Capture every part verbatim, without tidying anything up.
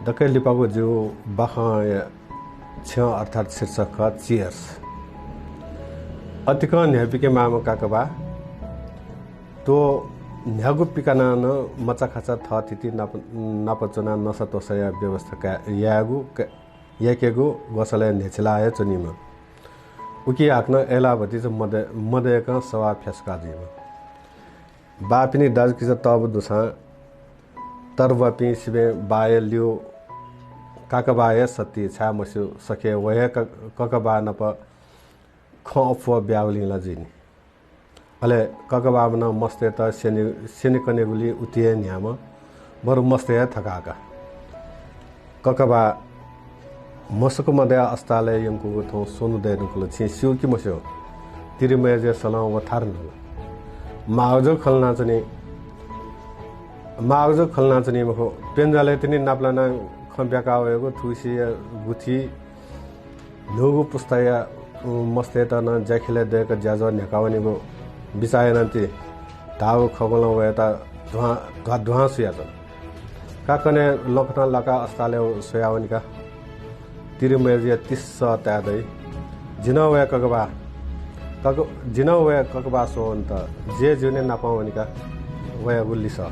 दकलय् लिपागु जिगु बाखंया छ्यं अर्थात् शीर्षक खः Cheers। अतिकं न्ह्यापिके माःम्ह काकाबा, त्वः न्ह्यागु पिकानां नं मचाखाचा थःथिति नाप, नाप च्वनाः नसात्वसाया व्यवस्था का, यायेगु, का, याकेगु ग्वसालय् न्ह्यचिला हे च्वनीम्ह। उकी हाकनं अय्‌लाः भतिचा मदय्, मदय्‌कं सवाः फ्यासुका जुइम्ह। बाःपिनि दाजुकिजा तःबु दुसां तरवापिं सिबें बाःया ल्यू काकाबा हे सत्ती छाय् मस्यू सके व हे क, ककाबा नाप खँ अप्वः ब्यागुलिं ला जुइनि। अले ककाबां नं मस्तय्‌त स्यने, स्यनेकनेगुलिं उति हे न्ह्याःम्ह, बरु मस्त हे थकाका। ककाबा, म्हसक मदया अस्तालय् यंकूगु थौं स्वन्हु दये धुंकल, छिं स्यू कि मस्यू? तिरिमय्‌जुया सलं व थारु न्हुल। माःगु जक खँ ल्हानाच्वनी, माःगु जक खँ ल्हानाच्वनी मखु, प्यन्जालय् तिनि नापलानाः खँ ब्याका वयेगु थुगुसिया गुथि न्हूगु पुस्ताया, उँ, मस्तय्‌त नं ज्याखिलय् दय्‌क ज्याझ्वः न्ह्याका वनेगु बिचाः यानाति धाःगु खँग्वलं वयात ध्वाँ, ध्वाध्वाँ सुयाच्वन। काकनय् लँखतं लाकाः अस्तालय् स्वयावनिका। तिरिमय्‌जुया तिस्सः ताय् दइ। जि नं वये ककबा, कक, जि नं वये ककबा स्वं वनेत। जि हे ज्यूने नापं वनिका वयागु लिसः।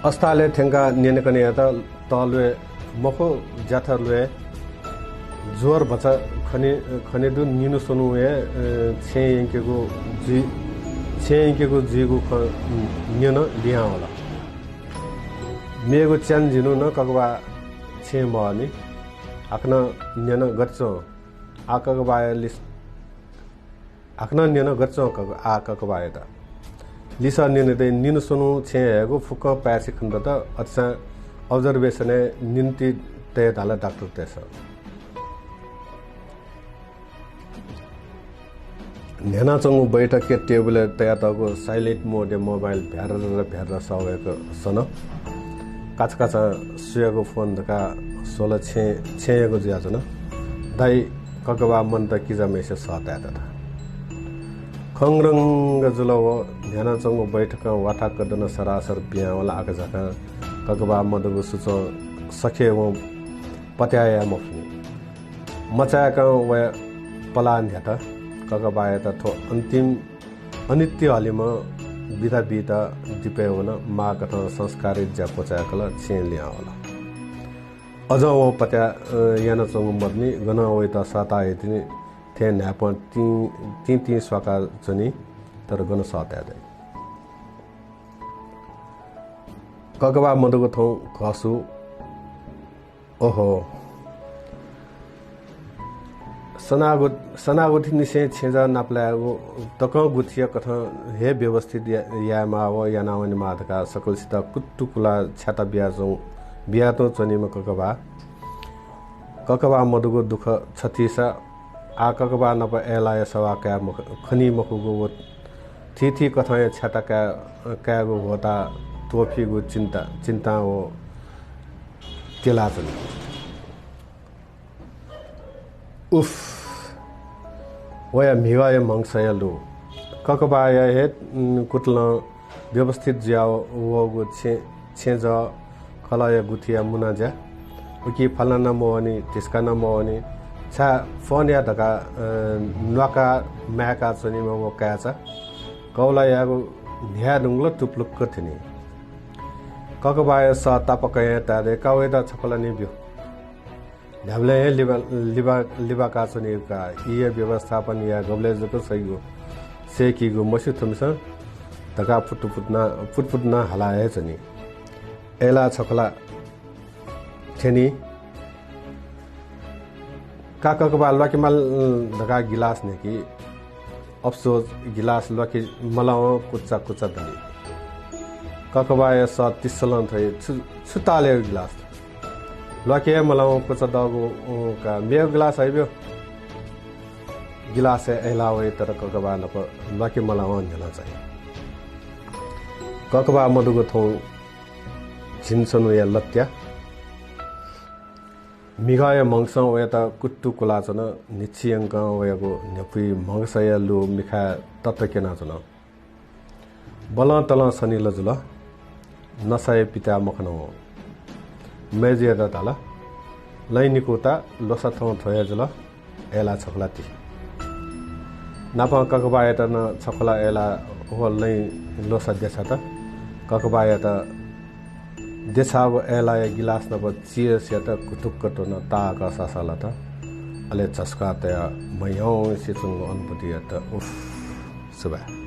अस्तालय् थ्यंकाः न्यनेकने यात। तःल्वय् मखु, ज्याथ ल्वय् ज्वर भचा खने, खने दु, निन्हु स्वन्हु हे, अ, छेँ यंकेगु जुइ, छेँ यंकेगु जुइगु खँ न्यन, लिहां वल। मेगु च्यान्हु झिन्हु नं ककबा छेँ मवःनि। हाकनं न्यन, गथे च्वं? आः ककबाया लिस, हाकनं न्यन, गथे च्वं कक, आः ककबायात? लिसः न्यने दइ, निन्हु स्वन्हु छेँ हयेगु फुक्कं पाय्‌छि खनेदत, अथेसां observation-य् निन्हुति तये धाल डाक्टरतय्‌सं। न्ह्यानाच्वंगु बैठकया टेबुलय् तयातःगु silent mode-य् mobile भ्यार्र भ्यार्र सः वय्‌क सन। काचाकाचां सुयागु फोन धकाः स्वल, छेँ, छेँयागु जुयाच्वन। दाइ, ककबा मन्त किजाम्हेसे सः ताय्‌दत। खंग्रंग जुल व न्ह्यानाच्वंगु बैठकं वाताकदन सरासर पिहां वल। आकाझाकां ककबा मदुगु सुचं सखे वं पत्याः याये मफुनि। मचाय्‌कं वया पलाः न्ह्यात। ककबायात थ्व अन्तिम अनित्य हलिमं बिदा बीत दिपय् वन। माःकथं संस्कारित ज्या क्वचाय्‌कल, छेँ लिहां वल। अझं वं पत्याः, अ, यानाच्वंगु मदुनि, गनं वइत सःता हइतिनि थें न्हाय्‌पं तिं, तिं तिं स्वाका च्वनी, तर गन सः ताये दइ? ककबा मदुगु थौं घःसु ओहो। सनागु, सनागुथिनिसें छेँजः नापलायेगु तकं गुथिया कथं हे व्यवस्थित या-, यायेमाः व यानावनेमाः धकाः सकलसित कुतुकुला छ्याता बियाच्वं-, बियातुं च्वनीम्ह ककबा। ककबा मदुगु दुःख छथीसा आः ककबा नाप अय्‌लाःया सवाः काये मख-, खनी मखुगु व थीथी कथंया छ्याता काये, कायेगु ह्वःताः त्वःफीगु चिन्ता, चिन्तां व तेलाच्वनी। उफ, वया म्हिगःया म्हगसया लु। ककबाया हे, उम्, कुतलं व्यवस्थित जुया वःगु छेँ, छेँजः खलःया गुथिया मुना ज्या। उकी फलाना मवःनि, धिस्काना मवःनि। छाय् फोन या धकाः, अ, न्वाका माय्‌का च्वनीम्ह व काय्‌चा कौलायागु न्ह्याये धुंकल तुप्लुक्क थिनि। ककबाया सः तापाकं हे ताये दइ, का वइत छपलानि ब्यु। न्ह्याबलें हे लिबा, लिबा, लिबाका च्वनीगु का। ईया व्यवस्थापन याये गबलय् जक सइगु, सय्‌कीगु मस्यू थुमिसं धकाः पुटपुट नं, पुटपुट नं हाला हे च्वनी। अय्‌लाः छखला थ्यनी। का ककबा ल्वाके माल धकाः गिलास न्ह्याकी। अफसोस, गिलास ल्वाके मलावं कुचा कुचा दनि। ककबाया सः तिस्सलं थ्वइ, छु, छु तालय् गिलास? ल्वाके हे मलावं कुचा दःगु, अँ, का मेगु गिलास हइब्यु। गिलासय् अय्‌लाः वइ, तर ककबा नाप ल्वाके मलावं न्ह्यलं चाहिँ। ककबा मदुगु थौं झिंछन्हुया लत्या। म्हिगःया म्हगसं वयात कुत्तु कुलाच्वन। न्हिच्छि यंकं वयागु न्ह्यपुइ म्हगसया लु मिखाय् तत क्यनाच्वन। बलं तलं सनिल जुल। नसाया पिताय् मखन वं। मय्जुयात धाल, लँय् निकूता, ल्वसा थौं थ्व हे जुल, अय्लाः छखुला ति। नापं ककबाःयात नं छखुला अय्लाः व लँय् ल्वसा देछात। ककबाःयात देछाःगु अय्लाःया गिलास नाप चियसयात घुतुक्क त्वन, ताःहाकः सासः लात। अले झसुकाः तयाः म्हयंसे च्वंगु अनुभूति यात। उफ, सुभाय्।